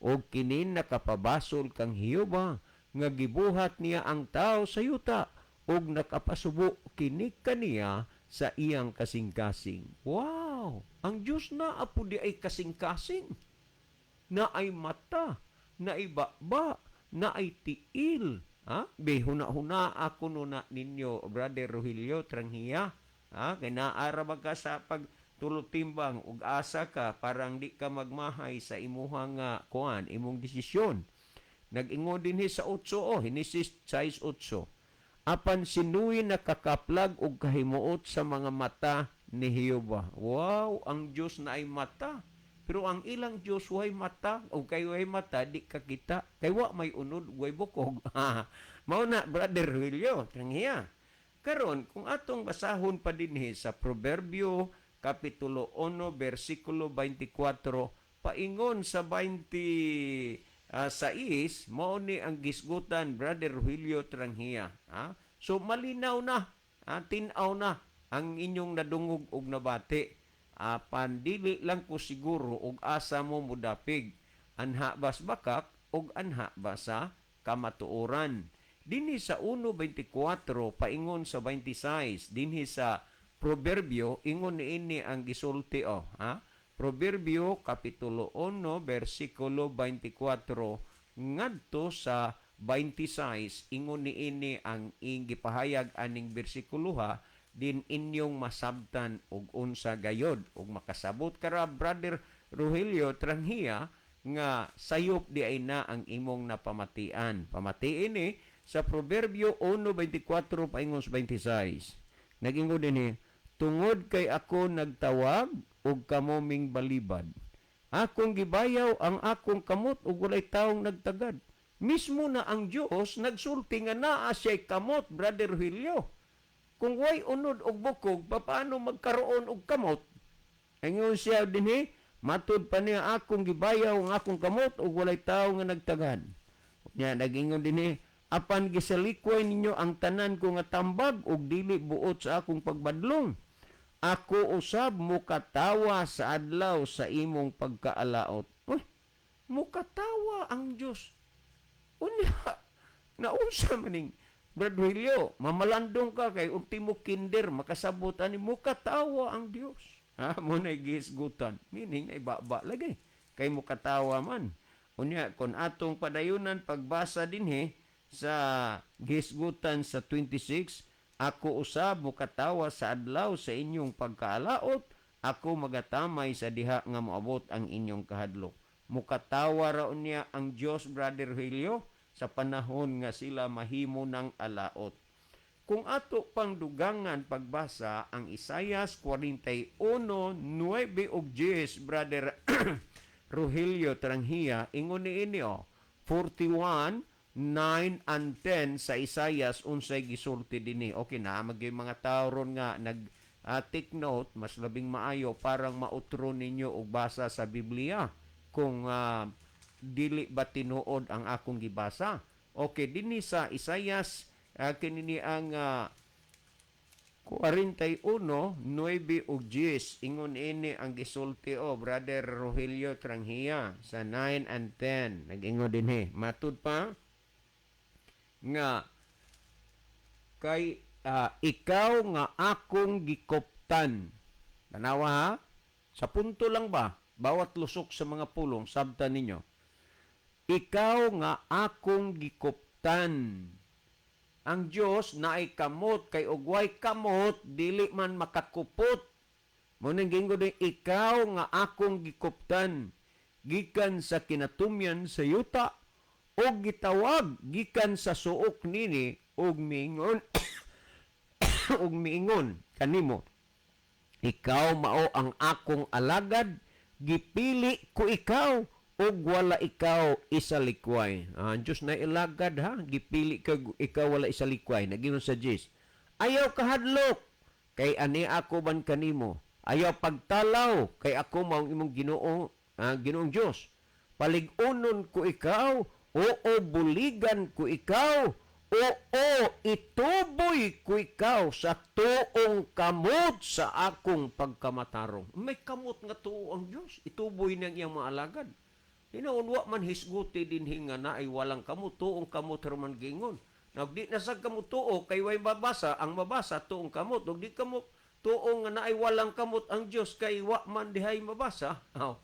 Og kini nakapabasol kang Jehova nga gibuhat niya ang tao sa yuta ug nakapasubo kini kaniya sa iyang kasing-kasing. Wow! Ang Diyos na apo di ay kasing-kasing, na ay mata, na ay baba, na ay tiil. Ha? Be, huna-huna ako no na ninyo, Brother Rogelio Trangia. Ha? Kay naara ba ka sa pag timbang ug asa ka parang di ka magmahay sa imuha nga kuan, imong desisyon. Nag-ingon dinhi sa 8 oh, Henesis 6:8. Apan si Noe nakakaplag og kahimuot sa mga mata ni Jehova. Wow, ang Dios na ay mata. Pero ang ilang Diyos way mata, o kay way mata, di ka kita. Kay wa may unod, way bukog. Mao na, Brother Julio, Tranghiya. Karon, kung atong basahon pa dinhi sa Proverbio kapitulo 1 bersikulo 24 paingon sa 26, mao ni ang gisgutan, Brother Julio Tranghia, ha? So malinaw na, ha? Tin-aw na ang inyong nadungog og nabati. Apan dili lang ko siguro og asa mo mudapig, anha bas bakak og anha ba sa kamatuoran. Dinhi sa 1:24 paingon sa 26 dinhi sa Proverbio, ingon niini ang gisulti oh, ha? Proverbio kapitulo 1 bersikulo 24 ngadto sa 26, ingon niini ang gipahayag aning bersikulo ha, din inyong masabtan og unsa gayod og makasabot kara, Brother Rogelio Trangia, nga sayop di ay na ang imong napamatian. Pamatiin ni sa Proverbio 1:24 paingon sa 26. Nagingon dinhi, "Tungod kay ako nagtawag ug kamo ming balibad. Akong gibayaw ang akong kamot ug walay taong nagtagad." Mismo na ang Dios nagsulti nga naa siya'y kamot, Brother Rogelio. Kung way unod og bukog, paano magkaroon og kamot? Ingon siya dinhi, matud pa niya, "Akong gibayaw ang akong kamot ug walay tawo nga nagtagad." Nya nagingon dinhi, "Apan gisalikway ninyo ang tanan ko nga tambag ug dili buot sa akong pagbadlong. Ako usab mukatawa sa adlaw sa imong pagkaalaot." Uy, mukatawa ang Dios. Unya, naunsa maning Brad Wilio, mamalandong ka kay ultimo kinder, makasabot ani mukatawa ang Dios. Ha, mo na gihisgutan. Meaning na ibaba lagi. Kay mukatawa man. Unya, kung atong padayunan pagbasa dinhi sa gihisgutan sa 26, "Ako usab mukatawa sa adlaw sa inyong pagkaalaot, ako magatamay sa diha nga moabot ang inyong kahadlok." Mukatawa ra unya ang Dios, Brother Hilio, sa panahon nga sila mahimo ng alaot. Kung ato pang dugangan pagbasa ang Isayas 41:9 ug 10, Brother Rogelio Trangia, ingon niini oh, 41 9 and 10 sa Isayas, unsay gisulti dinhi? Okay na mag mga tao ron nga nag take note, mas labing maayo parang mautro ninyo og basa sa Biblia kung dili ba tinuod ang akong gibasa. Okay, dinhi sa Isayas, kini ni ang 41, 9 ug 10. Ingon ini ang gisulti o, Brother Rogelio Trangia, sa 9 and 10. Nag-ingon dinhi. Matud pa nga kay ikaw nga akong gikoptan. Tanawa ha? Sa punto lang ba? Bawat lusok sa mga pulong, sabtan ninyo. Ikaw nga akong gikoptan. Ang Dios naay kamot kay ugway kamot dili man makakupot. Mao nang giingon din, "Ikaw nga akong gikuptan gikan sa kinatumyan sa yuta og gitawag gikan sa suok nini ug miingon kanimo, 'Ikaw mao ang akong alagad, gipili ko ikaw ug wala ikaw isalikway.'" Ah, ang Diyos na ilagad ha, gipili ka ikaw, wala isalikway. Nagingon sa Diyos, "Ayaw kahadlok kay ani ako ban kanimo. Ayaw pagtalaw kay ako mao ang imong Ginoo, Ginoong Dios. Palig-unon ko ikaw, oo, buligan ko ikaw, oo, ituboy ko ikaw sa tuong kamot sa akong pagkamatarong." May kamot nga tuo ang Diyos. Ituboy niyang iyang mga alagad. Hinoon, wa man hisguti dinhi nga naay walang kamot, tuong kamot man gingon. Now, di na sa kamot tuo, kay way mabasa, ang mabasa tuong kamot. Ug di kamot tuo nga naay walang kamot ang Diyos kay wa man dihay mabasa. Oh,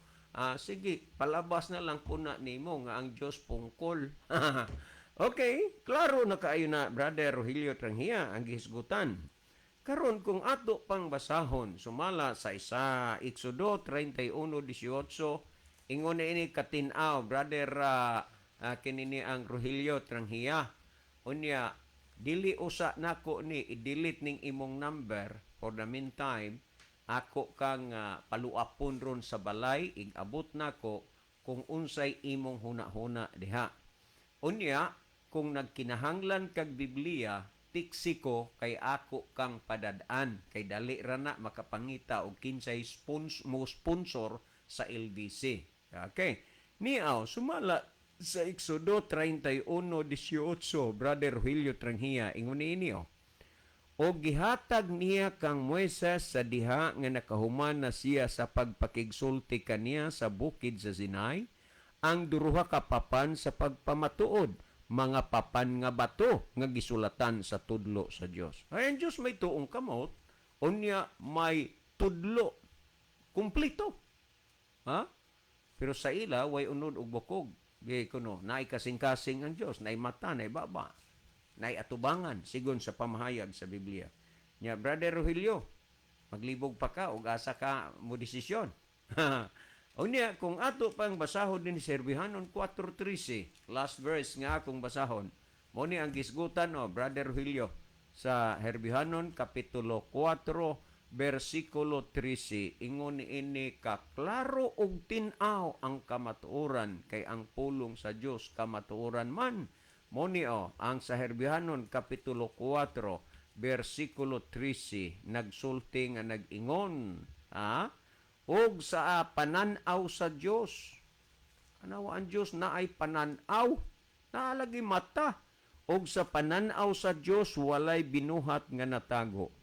sige, palabas na lang po na nimo nga ang Diyos pungkol. Okay, klaro na kaayo na, Brother Rogelio Trangia, ang gihisgutan. Karon kung ato pang basahon sumala sa isa Exodo 31:18, ingon na ini katin-aw, Brother kini ni ang Rogelio Trangia. Unya dili usa nako ni i-delete ning imong number for the meantime. Ako kang paluapon ron sa balay, ig-abot nako kung unsay imong huna-huna diha. Unya, kung nagkinahanglan kag Biblia, tiksi ko kay ako kang padad-an kay dali ra na makapangita og kinsay mo sponsor sa LBC. Okay. Niaw, sumala sa Exodo 31:18, Brother Rogelio Trangia, ingon niini oh. "O gihatag niya kang Moises sa diha nga nakahuman na siya sa pagpakigsulti kaniya sa bukid sa Sinai, ang duruha ka papan sa pagpamatuod, mga papan nga bato nga gisulatan sa tudlo sa Dios." Ay, ang Dios may tuong kamot, unya may tudlo kumpleto. Ha? Pero sa ila way unod og bukog. Di kuno, naay kasing-kasing ang Dios, naay mata, naay baba, naay atubangan sigon sa pamahayag sa Biblia. Nya, Brother Rogelio, maglibog pa ka og asa ka mo desisyon. Unya, kung ato pang basahon din si Herbihanon 4:13, last verse nga akong basahon. Mo ni ang gisgutan o Brother Rogelio sa Herbihanon kapitulo 4 bersikulo 13, ingon niini ka klaro og tin-aw ang kamatuoran kay ang pulong sa Dios kamatuoran man. Mo ni o ang sa Herbihanon kapitulo 4 bersikulo 13, nagsulti nga nag-ingon, ha, "Og sa pananaw sa Dios," anawa ang Dios na ay pananaw, naalagi mata, "Og sa pananaw sa Dios walay binuhat nga natago.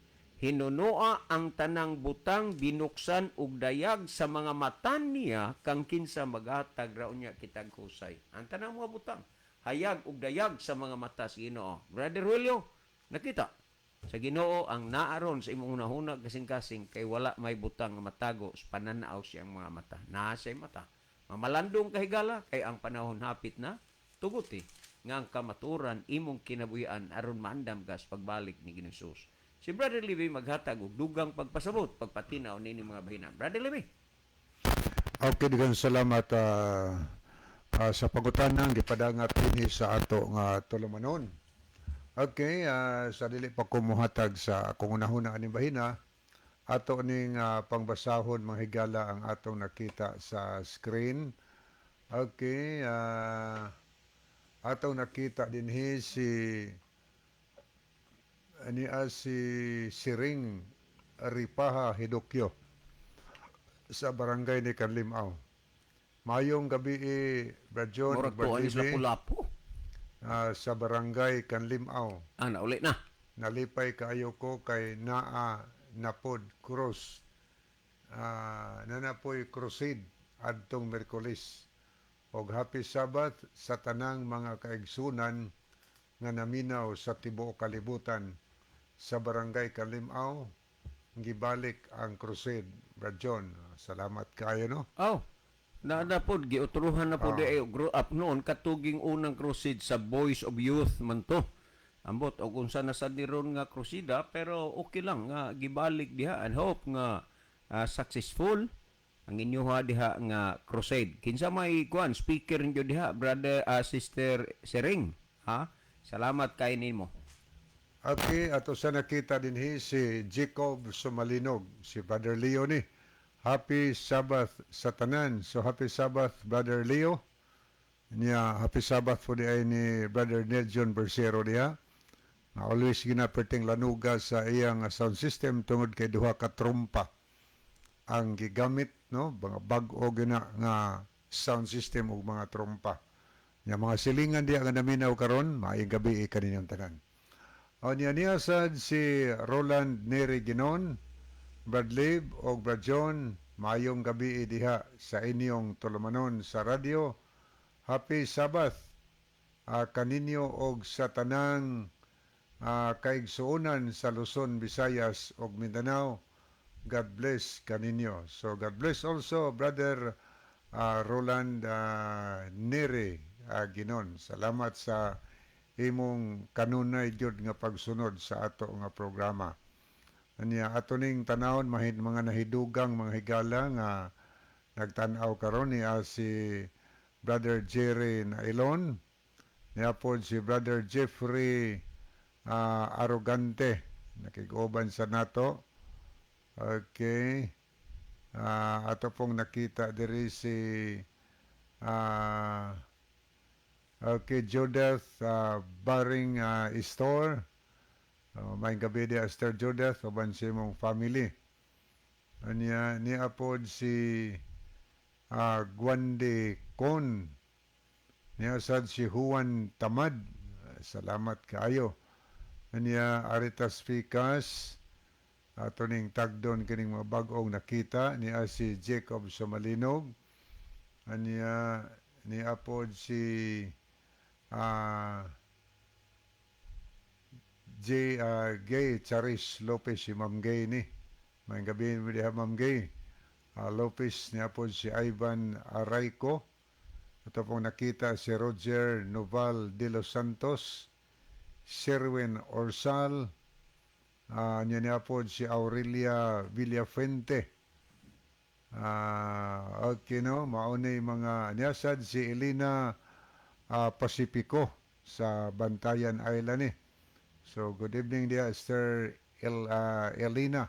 Hinunoa ang tanang butang binuksan og dayag sa mga mata niya kang kinsa maghatag ra unya kitag husay." Ang tanang mga butang hayag og dayag sa mga mata sa Ginoo. Brother Julio, nakita sa Ginoo ang naaron sa imong hunahuna kasing-kasing kay wala may butang nga matago sa pananaw siyang mga mata. Naa siya'y mata. Mamalandong kahigala kay ang panahon hapit na tuguti nga ang kamaturan imong kinabuhian aron maandam ka sa pagbalik ni Ginoong Hesus. Si Brother Libby maghatag og dugang pagpasabot, pagpatinaw nini mga bahina. Brother Libby. Okay, daghang salamat sa pangutanang gipadangat dinhi sa ato nga tulumanon. Okay, sa dili pa ko mohatag sa akong hunahuna aning bahina, ato ning pangbasahon, mga higala, ang atong nakita sa screen. Okay, atong nakita dinhi si ania si Siring Ripaha Hidokyo sa barangay ni Kanlimaw. "Mayong gabi eh, Brad John, Murag Brad tuan is Libby, Lapu-Lapu. Sa barangay Kanlimaw. Ah, nauli na. Nalipay kaayo ko kay naa napod cross nanapoy crusade adtong Miyerkules. Og happy Sabbath sa tanang mga kaigsunan nga naminaw sa tibuok kalibutan sa barangay Kanlimaw. Gibalik ang crusade, Brad John." Salamat kaayo, no? Oh, na pod giutruhan na pod ay grow up noon katuging unang crusade sa Voice of Youth man to. Ambot og unsa na sad ni ron nga krusida, pero okay lang nga gibalik diha and hope nga Successful ang inyoha diha nga crusade. Kinsa may kuan speaker ninyo diha, Brother, Sister Sering, ha? Salamat kay nimo. Okay, ato sa nakita dinhi si Jacob Sumalinog, si Brother Leo ni. Happy Sabbath sa tanan. So happy Sabbath, Brother Leo. Niya, happy Sabbath po diay ni Brother Nelson Bersero diha. Na always ginaperting lanuga sa iyang sound system tungod kay duha ka trumpa ang gigamit, no, mga bag-o gina nga sound system ug mga trumpa. Nya mga silingan diha nga naminaw karon, maayong gabi kaninyong tanan. O niya niya sad si Roland Neri Ginon, Brad Lib o Brad John, maayong gabi diha sa inyong tulumanon sa radyo. Happy Sabbath kaninyo og sa tanang kaigsuonan sa Luzon, Visayas ug Mindanao. God bless kaninyo. So God bless also, Brother Roland Neri Ginon. Salamat sa imong kanunay gyud nga pagsunod sa ato nga programa. Anya ato ning tanawon mahin mga nahidugang mga higala nga nagtan-aw karon ni si Brother Jerry Nailon, niya pod si Brother Jeffrey Arrogante nakig-uban sa nato. Okay. Ato pong nakita diri si okay, Judith Baring Store. May gabi di Esther Judith uban sa imong family. Anya niya pod si Gwande Con. Niya sad si Juan Tamad. Salamat kaayo. Anya Aritas Ficas, ato ning tagdon kining mga bag-ong nakita niya si Jacob Somalinog. Anya niya pod si J. Gay Charis Lopez, si Ma'am Gay ni. May gabi mo diha, Ma'am Gay. Lopez, niya pod si Ivan Arayco. Ito pong nakita si Roger Noval de los Santos, Sherwin Orsal, niya niya po si Aurelia Villafuente. Okay no, maunay mga niya sad si Elena Pacifico sa Bantayan Island eh. So good evening diya, Esther Elena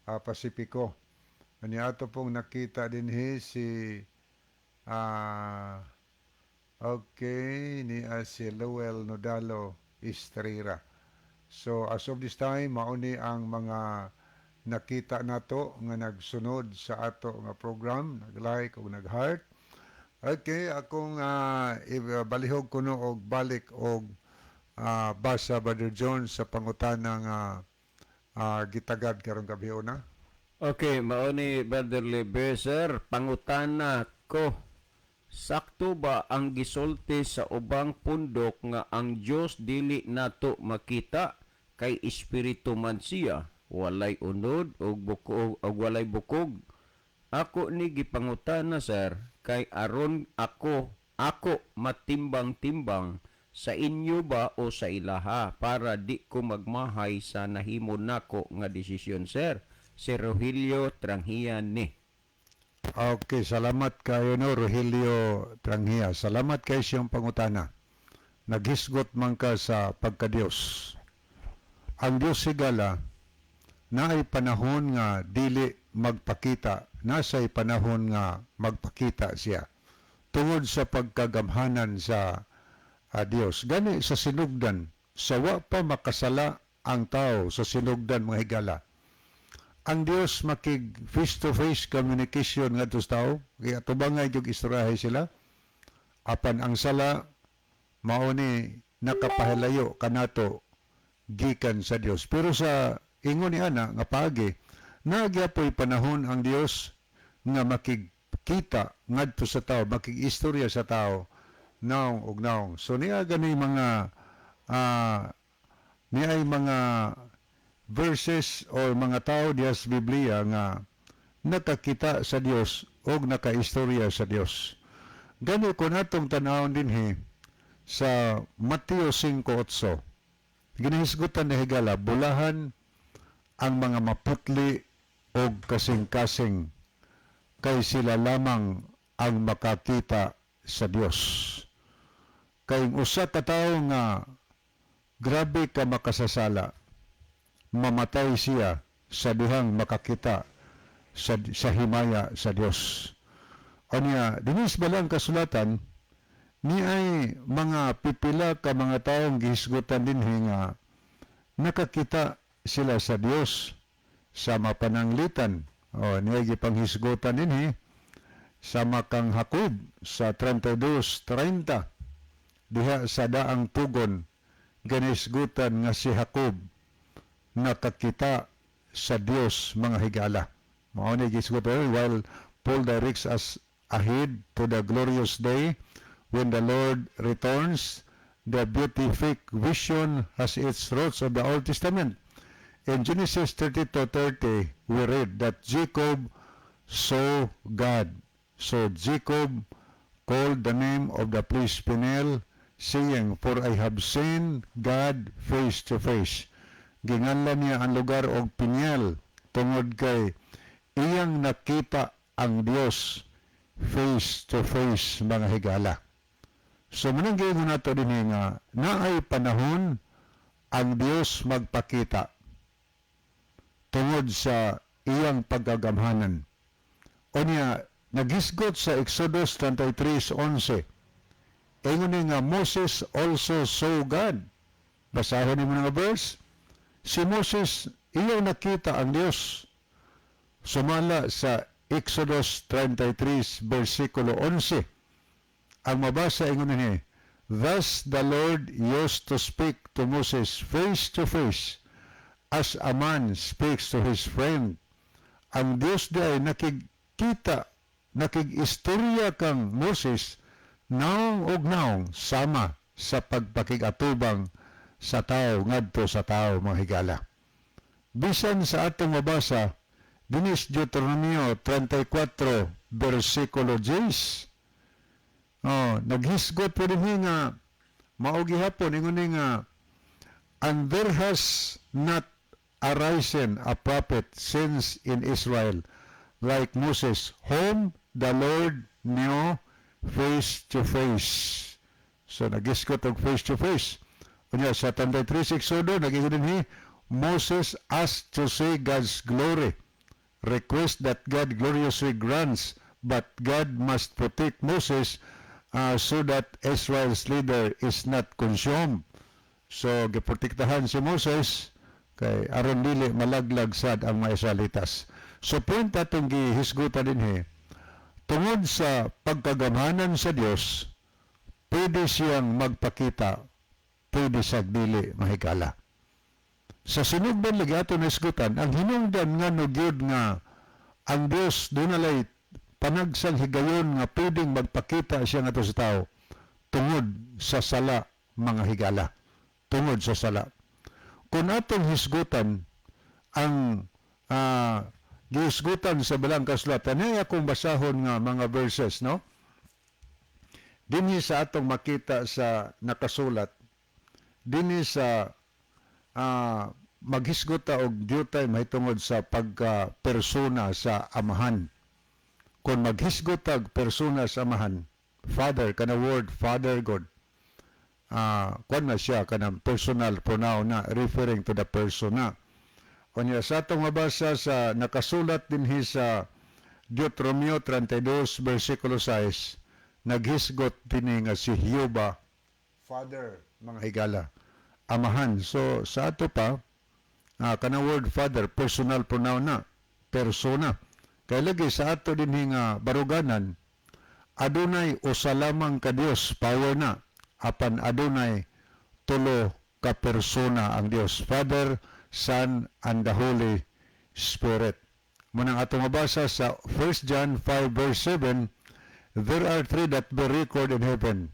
Pacifico. Anya ato pong nakita dinhi si okay ni si Lowell Nodalo Estrera. So as of this time, mauni ang mga nakita nato nga nagsunod sa ato nga program, nag-like o nag-heart. Okay, akong balihog kuno og balik og basa, Brother John, sa pangutana nga gitagad karong gabi una. Okay, mao ni Brother Lebe, sir, pangutana ko. Sakto ba ang gisulti sa ubang pundok nga ang Dios dili nato makita kay espiritu man siya, walay unod ug bukog ug walay bukog? Ako ni gipangutana, sir, kay aron ako matimbang-timbang sa inyo ba o sa ilaha para di ko magmahay sa nahimo nako nga desisyon, sir. Si Rogelio Tranghian ni. Okay, salamat kayo no, Rogelio Trangia. Salamat kay siyang pangutana. Naghisgot man ka sa pagka-Dios. Ang Dios, higala, naay panahon nga dili magpakita, nasay panahon nga magpakita siya. Tungod sa pagkagamhanan sa Dios. Gani sa sinugdan, sa wa pa makasala ang tao sa sinugdan, mga higala, ang Dios makig face-to-face communication ngadto sa tao, kaya tubangay gyud istoryahe sila. Apan ang sala mao ni nakapahilayo kanato gikan sa Dios. Pero sa ingon ni ana nga paagi, nagyapoy panahon ang Dios nga makigkita ngadto sa tao, makig-istorya sa tao naong ug naong. So niya gani mga niya ay mga verses or mga tao diya sa Biblia nga nakakita sa Dios og nakaistorya sa Dios. Gani kung atong tanawon dinhi sa Mateo 5:8, ginahisgutan ni higala, bulahan ang mga maputli og kasing-kasing kay sila lamang ang makakita sa Dios. Kay usa ka tawo nga grabe ka makasasala, mamatay siya sa dihang makakita sa himaya sa Dios. Anya, dinis balang kasulatan, ni ay mga pipila ka mga taong gihisgutan dinhi nga nakakita sila sa Dios sa mapananglitan. O, niya gipanghisgutan dinhi sama kang Jacob sa 32:30 diha sa daang tugon, ginisgutan nga si Jacob nakakita sa Dios, mga higala. Mao ni gisgutan while Paul directs us ahead to the glorious day when the Lord returns. The beatific vision has its roots of the Old Testament. In Genesis 32:30, we read that Jacob saw God. So Jacob called the name of the place Peniel, saying, "For I have seen God face to face." Ginganlan niya ang lugar og Peniel tungod kay iyang nakita ang Dios face to face, mga higala. So manang giingon nato dinhi nga naay panahon ang Dios magpakita tungod sa iyang pagkagamhanan. Unya, naghisgot sa Exodus 33:11. Ingon ni nga Moses also saw God. Basahon nimo nga verse. Si Moses iyang nakita ang Dios. Sumala sa Exodus 33 versikulo 11. Ang mabasa, ingon ni, "Thus the Lord used to speak to Moses face to face as a man speaks to his friend." Ang Dios di ay nakikita, nakig-istorya kang Moses naong og naong sama sa pagpakigatubang sa tao ngadto sa tao, mga higala. Bisan sa atong mabasa dinis Deuteronomio 34 versikulo 10. Oh, naghisgot po din nga mao gihapon, ingon ni nga, "And there has not arisen a prophet since in Israel like Moses, whom the Lord knew face to face." So naghisgot og face to face. Unya sa 33 Exodo, nag-ingon dinhi, Moses asked to see God's glory. Request that God gloriously grants, but God must protect Moses so that Israel's leader is not consumed. So giprotektahan si Moses kay aron dili malaglag sad ang mga Israelitas. So point atong gihisgutan dinhi, tungod sa pagkagamhanan sa Dios, pwede siyang magpakita, pwede sa dili, mahigala. Sa sinugdan lagi ato nahisgutan ang hinungdan nga gyud nga ang Dios dunalay panagsang higayon nga pwedeng magpakita siya ngadto sa tao tungod sa sala, mga higala, tungod sa sala. Kung atong hisgutan ang gihisgutan sa balang kasulatan, ay akong basahon nga mga verses, no, dinhi sa atong makita sa nakasulat dinhi sa maghisgot ta og diutay mahitungod sa pagka persona sa Amahan. Kung maghisgot tag persona sa Amahan, Father, kana word Father God, kuan na siya, kanang personal pronoun na, referring to the person na. Unya sa atong mabasa sa nakasulat dinhi sa Deuteronomio 32 versikulo 6, naghisgot dinhi nga si Jehovah Father, mga higala, Amahan. So sa ato pa, kana word Father, personal pronoun na, persona. Kay lagi sa ato dinhi nga baruganan, adunay usa lamang ka Dios, power na, apan adunay tulo ka persona ang Dios, Father, Son and the Holy Spirit. Munang atong mabasa sa 1 John 5 verse 7, "There are three that bear record in heaven,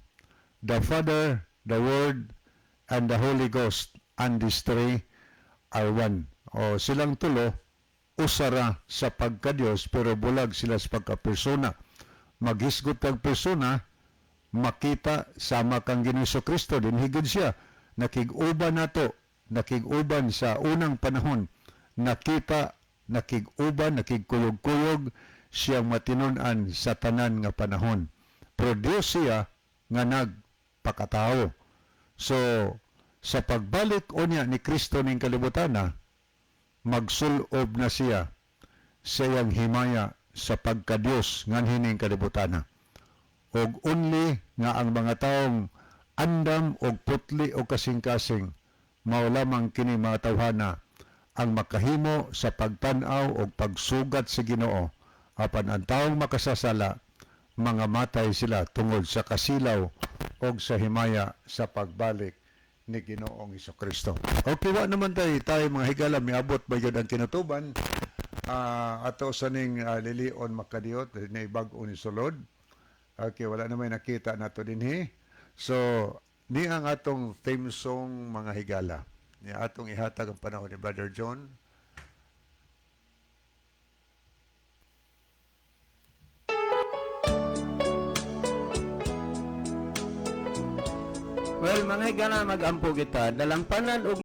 the Father, the Word, and the Holy Ghost, and these three are one." O silang tulo, usara sa pagka-Diyos, pero bulag sila sa pagka-persona. Maghisgot kag persona, makita sama kang Ginoong Kristo, din higid siya. Nakig-uban nato, nakig-uban sa unang panahon, nakita Nakig-uban, nakigkuyog-kuyog, siyang matinunan sa tanan nga panahon. Pero Dios siya nga nagpakatao. So, sa pagbalik unya ni Kristo ning kalibutana, magsulob na siya sa iyang himaya sa pagka-Dios nganhi ning kalibutana. Og only nga ang mga taong andam og putli o kasing-kasing, mao lamang kini mga tawhana ang makahimo sa pagtan-aw og pagsugat sa Ginoo, apan ang taong makasasala, mga matay sila tungod sa kasilaw og sa himaya sa pagbalik ni Ginoong Kristo. Okay, wa naman tayo, tayo mga higala, miabot ba yun ang kinutuban? Ato sa ning lilion makadiyot, na bag-o ni sulod. Okay, wala na may nakita nato dinhi. So, ni ang atong theme song, mga higala. Ni atong ihatag ang panahon ni Brother John. Well, mga higala, magampo kita. Dalampanan og